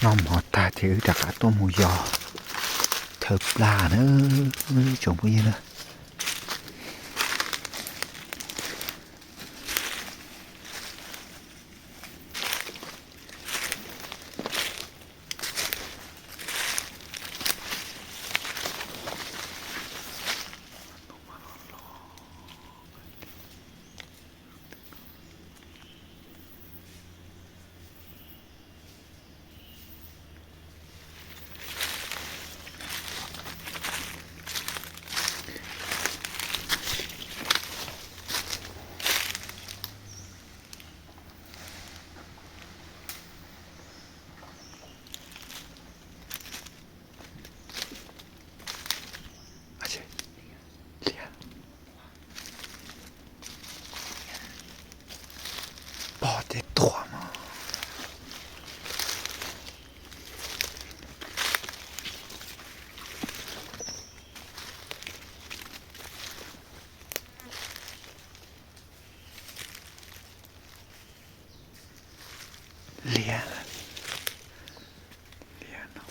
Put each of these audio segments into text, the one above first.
Noj mov tag ces wb rov qab tuaj mus yos thawj plag na, tsoom phooj ywg na. Pog ces tuag mas. Liab, liab no.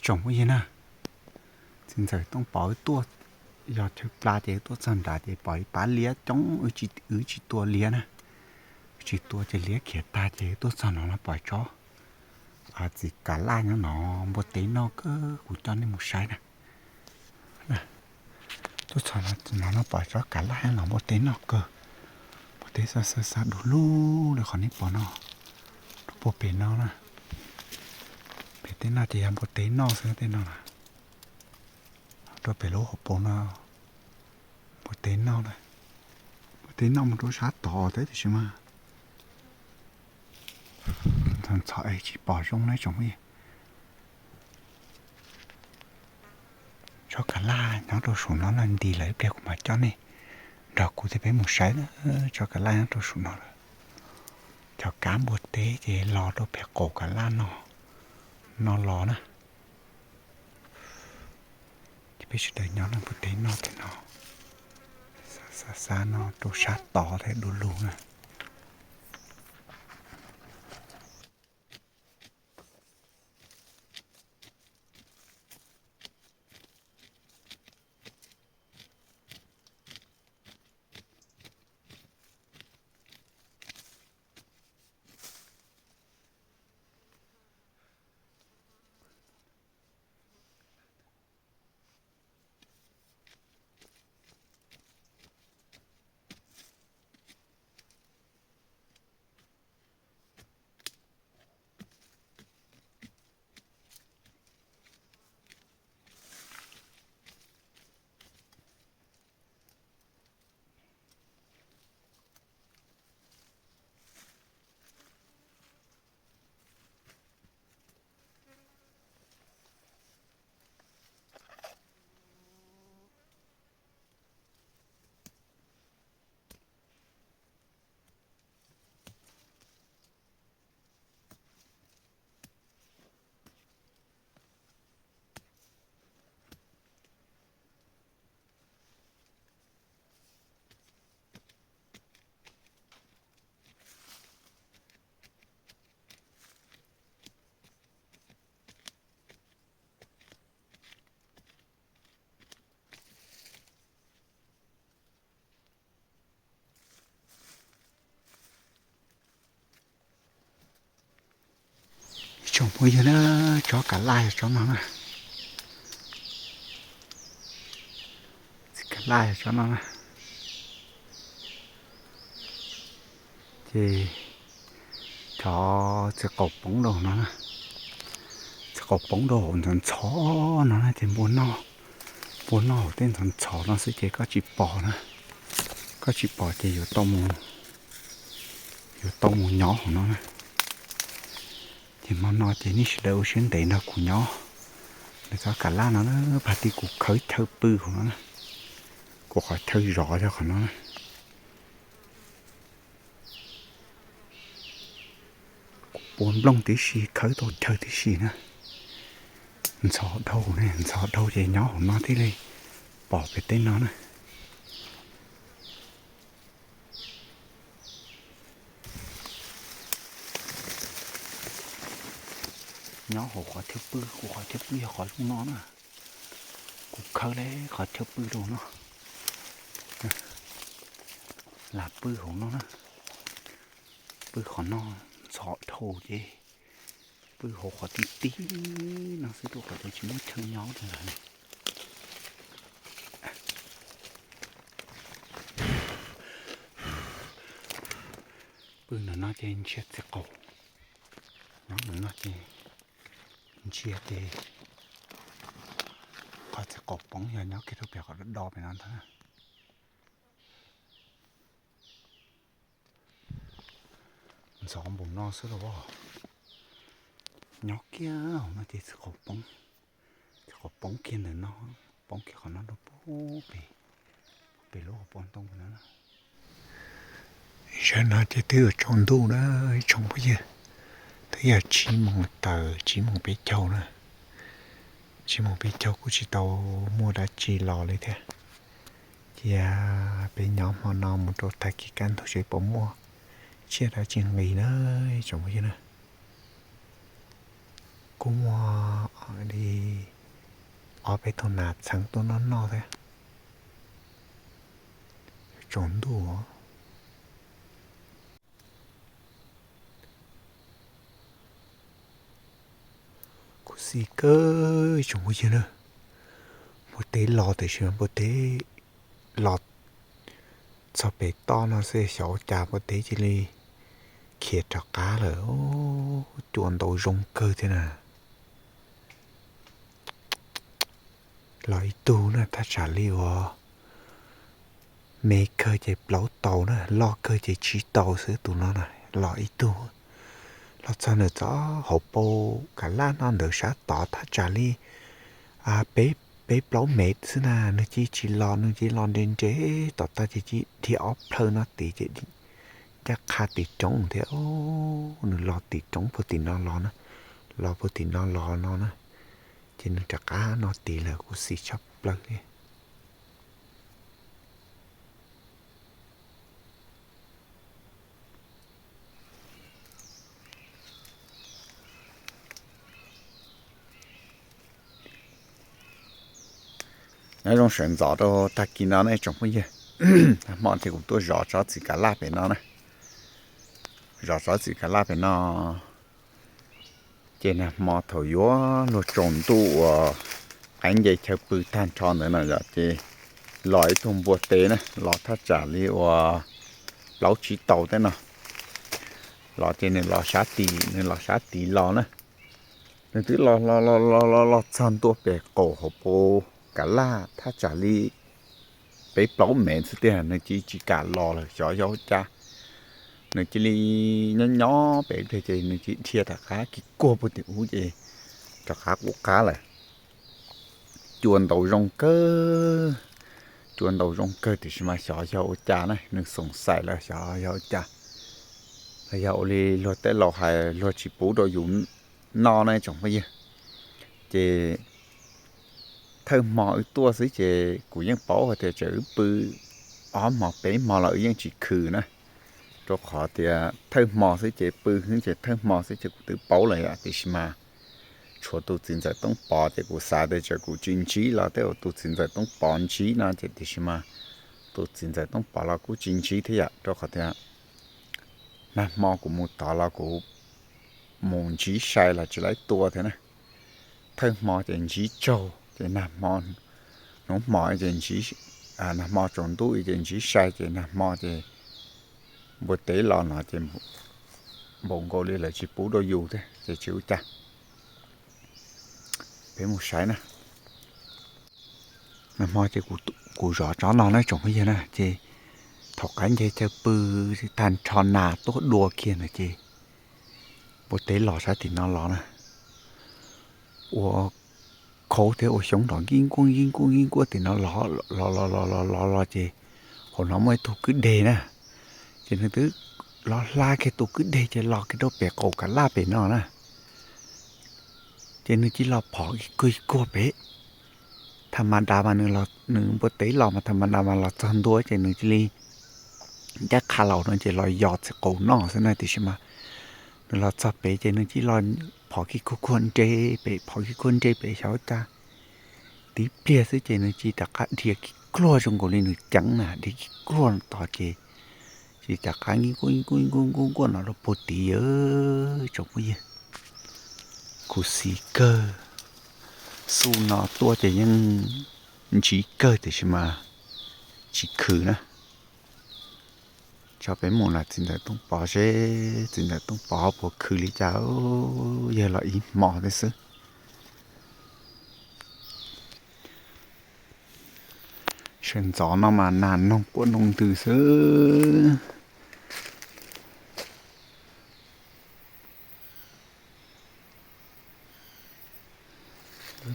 Tsoom phooj ywg na, txiv ntxawm Tooj Pov wb tuaj yos chaw pla ces wb tuaj txog nrad ces pom ib pab liab coob, wb tsis tua liab na. Wb tsis tua ces liab khiav tag ces wb tuaj txog no los pom tsob txiv kav laj nyob no npua teb noj kawg, kuv coj nej mus saib na. Tuaj txog no no pom tsob kav laj nyob no npua teb noj kawg. Npua teb xa xa xa du lug li qhov nej pom no, rau puag pem no na. Pem tej no ces yog npua teb noj xwb tej no na. Rau pem lub hauv paus no npua teb noj na. Npua teb noj mus rau sab tod thiab tiam sis mas ntxhov ntxhov es tsis pom zoo na tsoom phooj ywg. Tsob kav laj nyob rau saum no na, nti lawm ib pliag kuv mam coj nej nrog kuv thiab peb mus saib na. Tsob kav laj nyob rau saum no lawm. Cov kab npua teb ces los rau pem qaum kav laj no, no los na. Ces peb sawv daws nyob no npua teb noj tej no, xa xa no rau sab tod thiab du lug na. Tsoom phooj ywg na, tsob kav laj yog tsob no na. Txiv kav laj yog tsob no na. Ces cov txiv qaum poob rau no na. Txiv qaum poob rau hauv ntxhov ntxhov no na ces npua noj, npua noj hauv tej ntxhov ntxhov no xwb ces koj tsis pom na. Koj tsis pom ces yuav tau mus, yuav tau mus nyob hauv no na. Ces hmo no ces nej sawv daws ua siab ntev nrog kuv nyob. Nws tsob kav laj no na, pag tij kuv khawb chaw pw hauv no na. Kuv qhov chaw zov yog qhov no na. Puas nplooj tib si, khawb tau chaw tib si na. Ntxhov dhau ne, ntxhov dhau ces nyob hauv no thiaj li pom pem tej no na. Nyob hauv qhov chaw pw, kuv qhov chaw pw yog qhov zoo no na. Kuv khawb li qhov chaw pw rau no, lam pw hauv no na. Pw qhov no ntxhov dhau ces pw hauv qhov ti ti no xwb rau qhov tias tsis muaj chaw nyob li lawm. Pw ntawm no ces ntsia txiv qaub, nyob ntawm no ces ntsia ces qhov txiv qaub poob yog nyob kiag rau pem qhov do do pem no ntag. Ntxhov npaum no xwb los, nyob kiag hauv no ces txiv qaub poob, txiv qaub poob kiag ntawm no, poob kiag qhov no rau pem, pem lub hauv paus ntoo no. Zaum no ces twb yuav tsaus ntuj na ib tsoom phooj ywg, twb yog tsib moos tawm tsib moos peb caug na. Tsib moos peb caug kuj tsis tau muaj dab tsi los li thiab. Cia peb nyob hmo no mus rau tag kis kaj ntug seb puas muaj tsiaj dab tsi nqis na ib tsoom phooj ywg na. Kuj muaj li ob peb tug nas txheev tuaj noj noj thiab. Tsaus ntuj. Khuv xim kawg ib tsoom phooj ywg na. Npua teb los tiam sis npua teb los txog pem toj no xwb xyov ua cas npua teb cia li khiav rov qab lawm. Cua ntau zoo kawg thiab na. Los ib tug na thaj tsam li uas me kawg ces plaub tau na, loj kawg ces tsib tau xwb tus no na. Los ib tug, los txog nws txoj hauv paus kav laj no ntawd sab tod thaj tsam li peb, peb plaub mev xwb na, nws cia tsis los, nws cia los nres nres tom tag ces cia dhia ob plhaw no tid ces ncaj qha tim roob thiab. Nws los tim roob puag tim no los na, los puag tim no los no na, ces nws rov qab no tid lawm, khuv xim tshaj plaws li. Nyob zoo sawv ntxov rau tag kis no ne tsoom phooj ywg. Hmo ces kuv tuaj zov tsob txiv kav laj pem no na, zov tsob txiv kav laj pem no. Ces nag hmo thaum yuav luag tsaus ntuj uas qaib nce chaw pw tag nrho ntawd no yom, ces los ib tug npua teb na, los thaj tsam li uas plaub tsib tau tej no. Los ces nws los sab tid, nws los sab tid los na. Nws twb los los los los los los txog ntua pem qaum hauv paus kav laj thaj tsam li peb plaub mev xwb tiag, nws cia tsis kam los lawm xyov yog ua cas. Nws cia li nyob nyob pem ib pliag ces nws cia dhia rov qab kiag kuag puag tim ub ces rov qab qub qab lawm. Cua ntau zoo kawg, cua ntau zoo kawg tiam sis mas xyov yog ua cas na, nws xoom xaim los xyov yog ua cas, los yog ua li luag tej laus hais luag tsis pub rau yus noj na tsoom phooj ywg. Ces thawj hmo wb tuaj xwb ces kuv yeej paub hais tias txawm wb pw ob hmo peb hmo los wb yeej tsis khwm na, rau qhov tias thawj hmo xwb ces pw xwb ces thawj hmo xwb ces kuv twb paub lawm yom, tiam sis mas tshuav tus txiv ntxawm Tooj Pov ces kuv xav tias txawm kuv tsis ntsib los tej uas tus txiv ntxawm Tooj Pov ntsib no ces tiam sis mas tus txiv ntxawm Tooj Pov los kuj tsis ntsib thiab yom, rau qhov tias nag hmo kuv mus tod los kuv mus ntsib sai los tsis laib tua thiab na. Thawj hmo ces ntsib tsaug ces nag hmo, hnub hmo ces ntsib, nag hmo tsaus ntuj ces ntsib sai ces nag hmo ces npua teb los no ces npaum nkaus li lawv tsis pub rau yus thiab ces tsis ua cas. Peb mus saib na. Nag hmo ces kuv zov tsob no na tsoom phooj ywg na ces thaum qaib nce chaw pw tag nrho nas tuaj dua kiag ntawd ces npua teb los sab tim no los na, ua khaub thiab ua xyoob nrov nkij nkuaj nkij nkuaj nkij nkuaj tim no los los los los los los los ces hauv no muaj ib tug kwj deg na, ces nws twb los hla kiag tus kwj deg ces los kiag rau pem qaum kav laj pem no na. Ces nws cia li los phom ib kuag ib kuag pem. Tha ma da mas nws npuaj tev los mas tha ma da mas los txog ntua ces nws cia li ncaj qha laus no ces los yos txiv qaub noj xwb na, tiam sis mas nws los txog pem ces nws cia li los phom ib kuag kuag nres pem, phom ib kuag nres pem xyov cas. Tib pliag xwb ces nws cia li rov qab dhia ib kuag zoo nkaus li nws ceev na, dhia ib kuag tod ces cia li rov qab nkuaj nkuaj nkuaj nkuaj no rau puag tid. Tsoom phooj ywg, khuv xim kawg. Xub no tuaj ces yeej ntsib kawg tiam sis mas tsis khwv na. Tso peb mus nrog txiv ntxawm Tooj Pov seb txiv ntxawm Tooj Pov puas khwv li cas. Yawg los ib hmo thiab xwb. Sawv ntxov no mas nas noog quaj noog ntws xwb.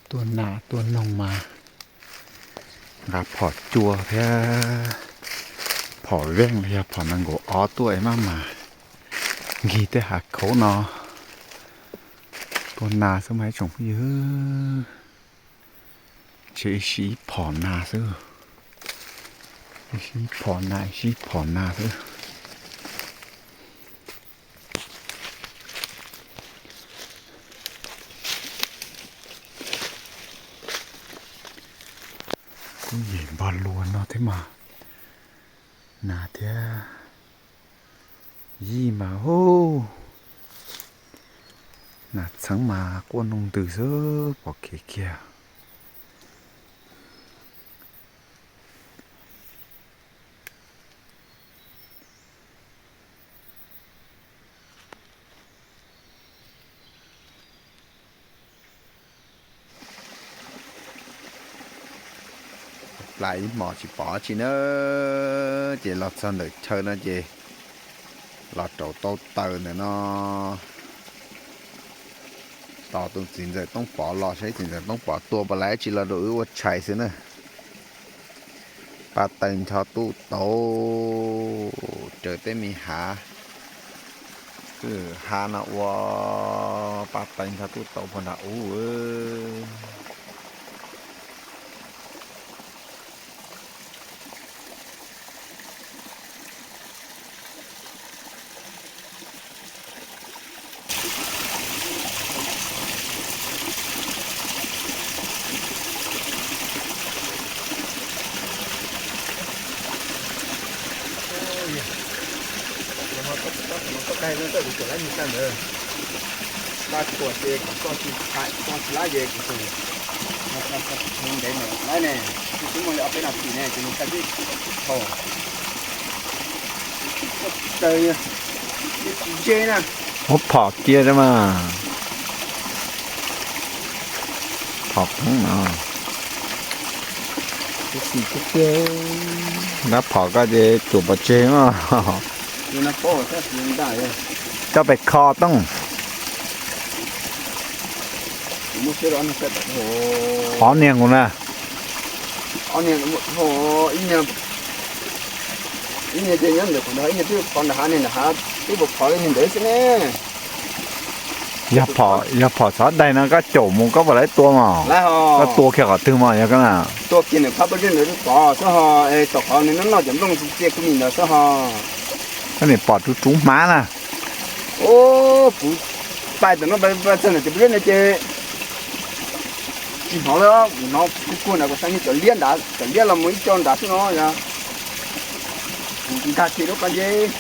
Tuaj nas tuaj noog mas nqa phom cua thiab phom veej los yog phom nees nkaum ob tuaj es maj mam nkig tej hav khaub no. Tuaj nas xwb mas ib tsoom phooj ywg. Ntshe ib sib phom nas xwb. Ib sib phom nas, ib sib phom nas xwb. Kuj yim npog luas no thiab mas. Nas thiab yij mas hu, nas txheeb mas quaj noog ntws xwb pom kev kiag. Plas ib hmos tsis pom tsi na, ces los txog ntawm chaw no ces los rau tau taws ntawm no. Tos tus txiv ntxawm Tooj Pov los saib txiv ntxawm Tooj Pov tua puas laib tsi los rau wb ua tshais xwb na. Paj taws ncho tuj tauv raws tej me hav, kwj hav no ua paj taws ncho tuj tauv puag nram ub. Npaj tuam ces kuv tso tsis tau, tso tsis lab ces kuv tus ntev ntawm lawm ne, twb muaj li ob peb nas this ne ces nws tag tib thaum. Tsis tau, tsis ze na. Muab phom kiag mas. Phom pheeb no. Nrab phom ko ces tsuas pov tseg mas. Coj pem kho tooj. Ob niag nkaus na. Ib niag ces nyob ntawm kuv ntawd, ib niag twb phov nram hav, niag nram hav twb phov li niag ntawd xwb ne. Yog phom txhob daig no koj caum mus koj puas laib tua mas? Koj tua kiag qhov twg mas yog koj na? Tua kiag nws phab pob zeb ntawd rau tod xwb ho, es tom qhov nws noj noj cov nplooj txias txias kub mis ntawd xwb ho. Koj nim pom rub rub hmab na. Kuv pais tom no pais txog ntawm cov pob zeb ntawd ces tsis hnov li, kuv hnov kuj kuag nrad, kuv xav yog cov liab nrad, cov liab los mus ib co nrad xwb no yog. Kuv nkag kiag lub qab zeb,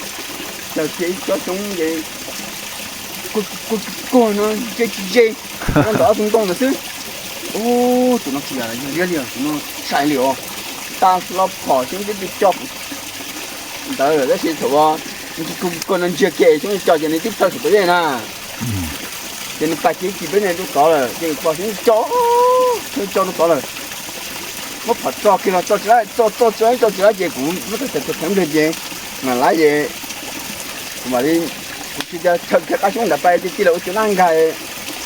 tawg kiag ib co xyoob ces kuag kuag no ze tsis ze, nyob ntawm ob tug ntoo ntawd xwb. Ub, tus no tsis yog liab li, tus no sai li os. Tag hlo phom xyoob twb co kuv ntawd lawm tab sis thaum kuag kuag no ntsiag kiag xyoob co ces nws twb tawg saum pob zeb na. Ces nws pais kiag ib tsis pob zeb rau tod lawm ces kuag xyoob co, xyoob co rau tod lawm. Muab phom tso kiag los tso tsis lab, tso tsis lab, tso tsis lab ces kuv muab tawm tawm tawm nrag ces mam lab ces kuv mam li, kuv tsis tau chaw kiag qab xyoob nrad pais, tij tij los ua cua nab nkag,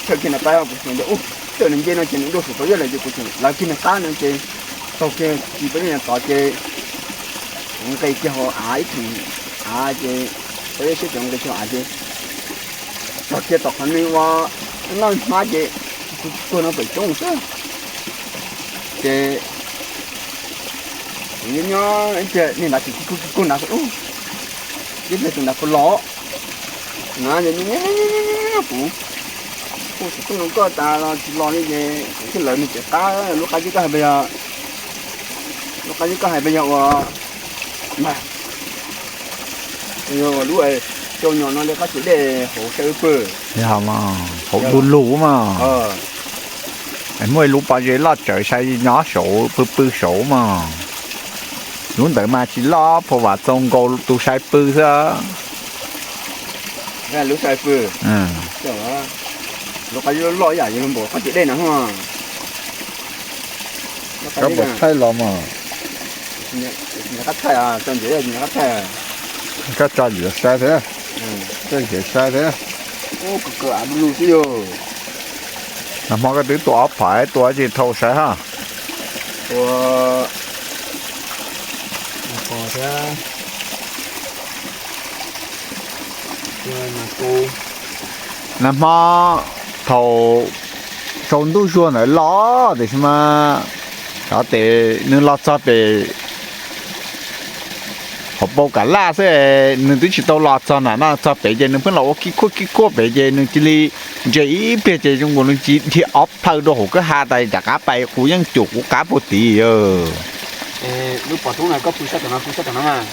chaw kiag nrad pais kuv tseem tias ub, tawm nws nce no ces nws dua saum pob zeb lawm ces kuv tseem lawv kiag nws qab no ces taug kiag tsis pob zeb tod ces kuv nqis kiag hauv av ib theem av ces Peb siab tseem nqis rau av ces txog kiag tom qhov nws ua noj hmab ces kuj kuj no pem roob xwb. Ces kuv nyob nyob ib pliag niag nrad tsis kuj kuj kuj nrad ub, ib pliag tus nrad puas los na, kuv kuj tsis tuaj nug koj tas los tsis los li ces kuv thiaj lawv nws pem qab lub qab zib koj hais pes yog, lub qab zib koj hais pes yog ua, yog ua lub rau nyom no li qab tsev dej hauv saib pw. Yog mas hauv du lug mas, muaj ib lub pob zeb loj tsawv saib nyob saud pw pw saud mas. Lub ntawd mas tsis loj, phua vam txaus nkaus tus sai pw xwb. Lub sai pw, lub qab zib loj ib yam yus npaum qab tsev dej no. Koj puas thaij los mas? Qab thaij, tso ntsev qab thaij. Koj tso ntsev saib thiab, koj ntsev saib thiab. Ub, kawg kawg av du lug xwb yog. Nag hmo koj twb tua ob phaiv, tua tsis thau saib hab. Tua pos thiab. Nag hmo thaum tsaus ntuj zuag ntawd los tiam sis mas cov tes nws los txog pem hauv paus kav laj xwb, nws twb tsis tau los txog nram no, txog pem ces nws pheej los ua kij kuaj kij kuaj pem ces nws cia li ntsia ib pliag ces zoo nkaus nws cia li dhia ob plhaw rau hauv kwj ha tas rov qab pais, kuv yeej cum kuv qab puag tid.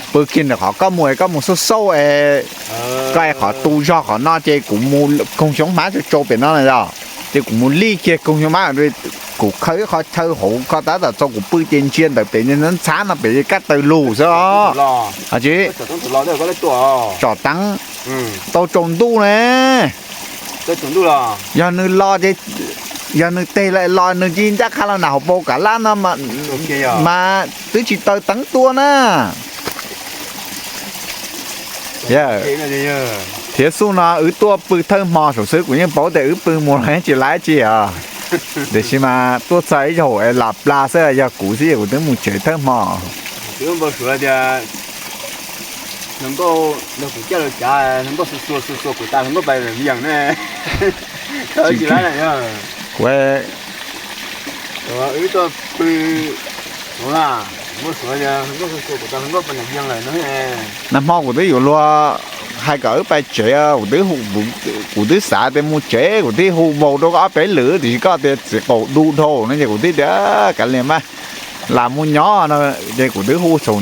Pw kiag ntawm qhov koj mus es koj mus xauj xauj es koj es qhov tu zog qhov no ces kuv mus koog xyoob hmab tsau tsau pem no na yog, ces kuv mus lij kiag koog xyoob hmab, kuv khaws ib qho chaw hauv kho tab tom txog kuv pw ces ntsia ntawm pem ntxhab no pem kaj taw lug xwb os. Tsis tsom teeb tau tsaus ntuj ne. Yog nws los ces, yog nws teg los los nws cia li ncaj qha los nram hauv paus kav laj no mas twb tsis taw teeb tuaj na. Thiab xub no wb tuaj pw thawj hmo saum xwb kuv yeej paub tias wb pw mus los tsis laib tsi os. Tiam sis mas tuaj txog ib zaug es los plag xwb, yog kuv xwb kuv twb mus tsev thawj hmo. Hluas nkauj nrog kuv caj lawv cav, hluas nkauj xuas xuas xuas xuas kuv tas hluas nkauj pais yeem ne. Kuv, wb tuaj pw, hluas nkauj xuas tias hluas nkauj xuas xuas kuv tas hluas nkauj pais yeem lawm no. Nag hmo kuv twb yuav luag hais kom wb pais tsev, kuv twb xav tias mus tsev kuv thiaj hu vau rau koj ob peb lwm tiam sis koj tias txiv qaum du dhau no ces kuv thiaj tias kav liam mas lam mus nyob no. Ces kuv twb hu txog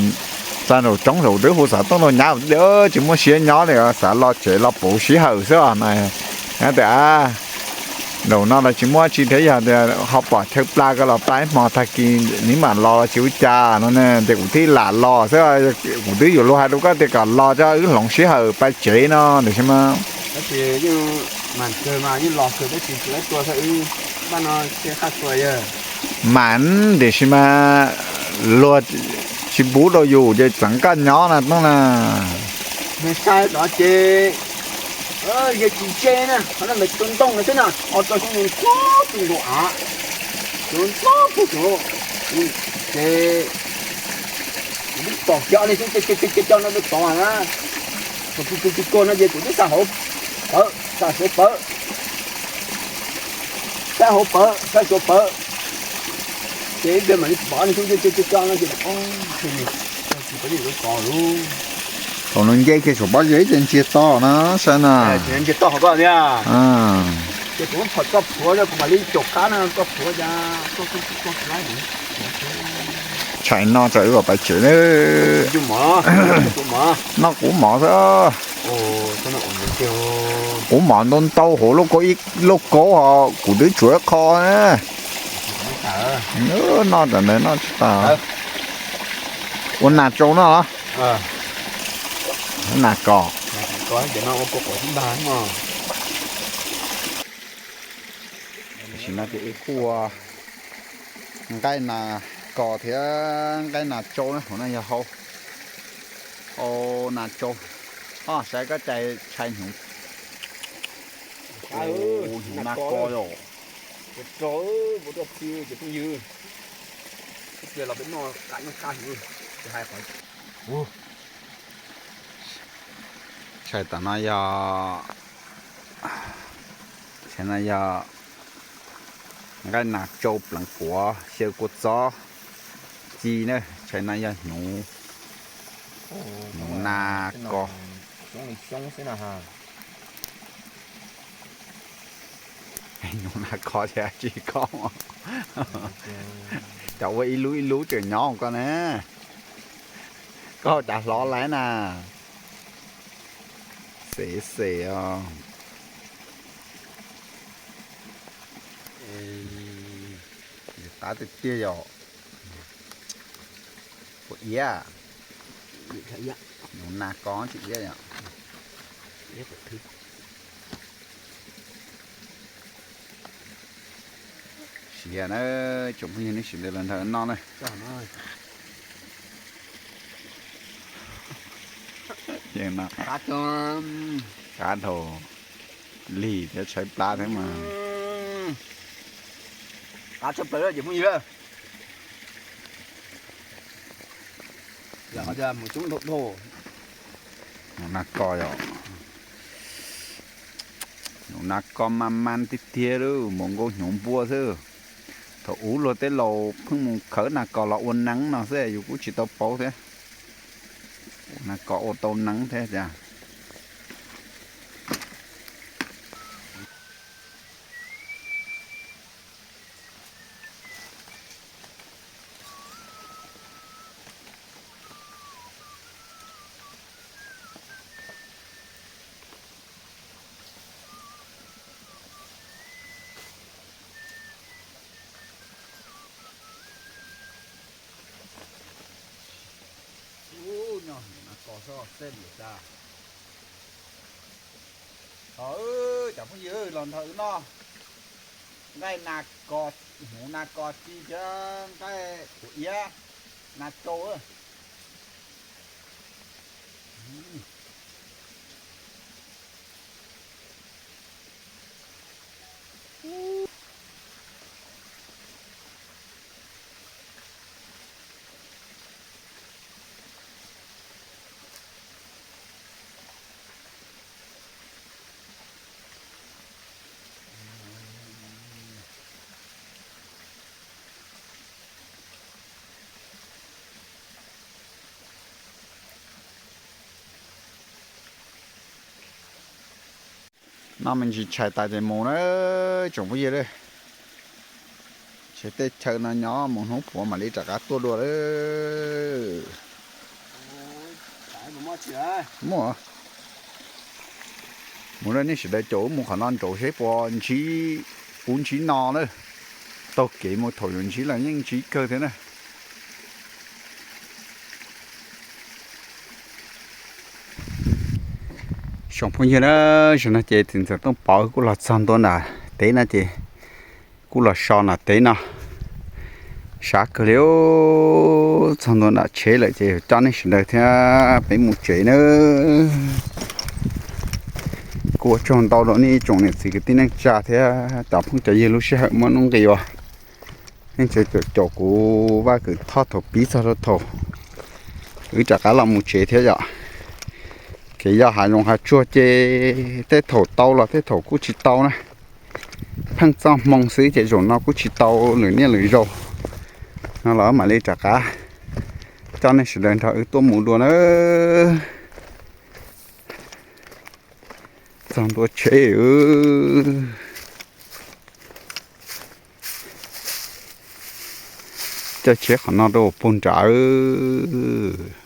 nraum roob saum kuv twb hu xov tooj rau nyab kuv thiaj tias tsis muaj siab nyob li, xav los tsev los pauv sij hawm xwb os no. Nyab tias nraum no los tsis muaj tsi thiab yog tias ho pom chaw plag koj los plag ib hmo tag kis neb mam los los tsis ua cas no ne. Ces kuv thiaj lam los xwb, kuv twb yuav luag hais rau koj tias kom los tso wb hloov sij hawm pais tsev no tiam sis mas mam tiam sis mas luag tsis pub rau yus ces txeev koj nyob no Tooj na. Nws sai tod ces yog tsis ntse na, qhov no ntawd tsis tau ntoo no xwb na, ho tso xyoob ntxov pug nkaus av, xyoob ntxov pug xyoob, ces kuv twb pom kiag ob niag xyoob co co co co no rau tod na, kuv kuv kuv kuv no ces kuv twb xa hauv pawv, xa suav pawv, xa hauv pawv, xa suav pawv, ces ib pliag mam li pom ob niag xyoob co co co co no ces tsis pom li rau tod lub. Thaum nws nce kiag saum pob zeb ces ntsia to na, saib na. Ntsia to hauv ko thiab. Ces kuv muab tso plhuav, kuv mam li caum qab no tso plhuav cas. Tshais no tsam wb kom pais tsev na. Noj kuv mov xwb. Kuv mov ntau ntau hauv lauj kaub, ib lauj kaub ho kuv twb tsuav ib qho na. Noj tam ntawd noj tsis tas. Ua nas tsau noj los? Nas kos. Tam sim no ces wb kuj ua nqaij nas kos thiab nqaij nas tsau na, hauv no yog hau, hau nas tsau. Saib koj cai tshai hnyuv, hnyuv nas kos yom. Ua rau, ua rau txhw ces phooj ywg, ib pliag los peb noj qab noj qab hnyuv, ces hais qhov. Ua, Tshais tom no yog, tshais no yog nqaij nas tsau pleev puav xyaw kua txob ci na. Tshais no yog hnyuv, hnyuv nas kos. Hnyuv nas kos thiab tsis koj, cov ua ib lub ib lub tseem nyob koj na. Koj cas hlov laiv na. Xev xev os. Qab tiag tiag yom. Puas iab? Hnyuv nas kos tsis iab yom. Siav na, tsoom phooj ywg, nej sawv daws los nrog noj na. Qab dhau, lig thiab tshaib plab thiab mas. Hnyuv nas kos yom. Hnyuv nas kos mas mas tiag tiag lawm, npaum nkaus hnyuv npua xwb. Thaum ub luag tej laus pheej mus khawb nas kos los ua neeb no xwb, yus kuj tsis tau paub thiab. Nas kos ua tau neeb thiab tiag. Ub, nyob hnyuv nas kos xwb xej npaum cas. Os, cov phooj ywg los nrog wb noj nqaij nas kos, hnyuv nas kos ci thiab nqaij puas iab nas tsau. Noj me ntsis tshais tas ces mus na tsoom phooj ywg. Tsheb teb chaws no nyob mus hnub puav mam li rov qab tuaj dua lawm. Muaj, mus na, nej sawv daws caum wb mus qhov no nraud seb puas ntsib ub ntsib no na. Taug kev mus thaum yuav ntsib los yeej ntsib kawg thiab na. Tsoom phooj ywg na, zaum no ces txiv ntxawm Tooj Pov kuj los txog ntua nram teb no ces kuj los so nram teb no. Sab kawg li, txog ntua nram tsheb lawm ces coj nej sawv daws thiab peb mus tsev nawb. Kuj ua tsaug ntau rau nej ib tsoom niam txiv kwv tij neej tsa thiab cov phooj cov ywg lub sij hawm muaj nuj nqis uas nej tseem caum kuv Vaj Kwv Thoj thaum pib txog rau thaum wb rov qab los mus tsev thiab yom. Kev yos hav zoov hav tsuag ces tej thaum tau los tej thaum kuj tsis tau na. Pheej txoj hmoo xwb ces zaum no kuj tsis tau lwm niaj lwm zaus. No los mam li rov qab coj nej sawv daws nrog wb tuaj mus dua nawb. Txog ntua tsheb, caij tsheb qhov no rau puag nrad.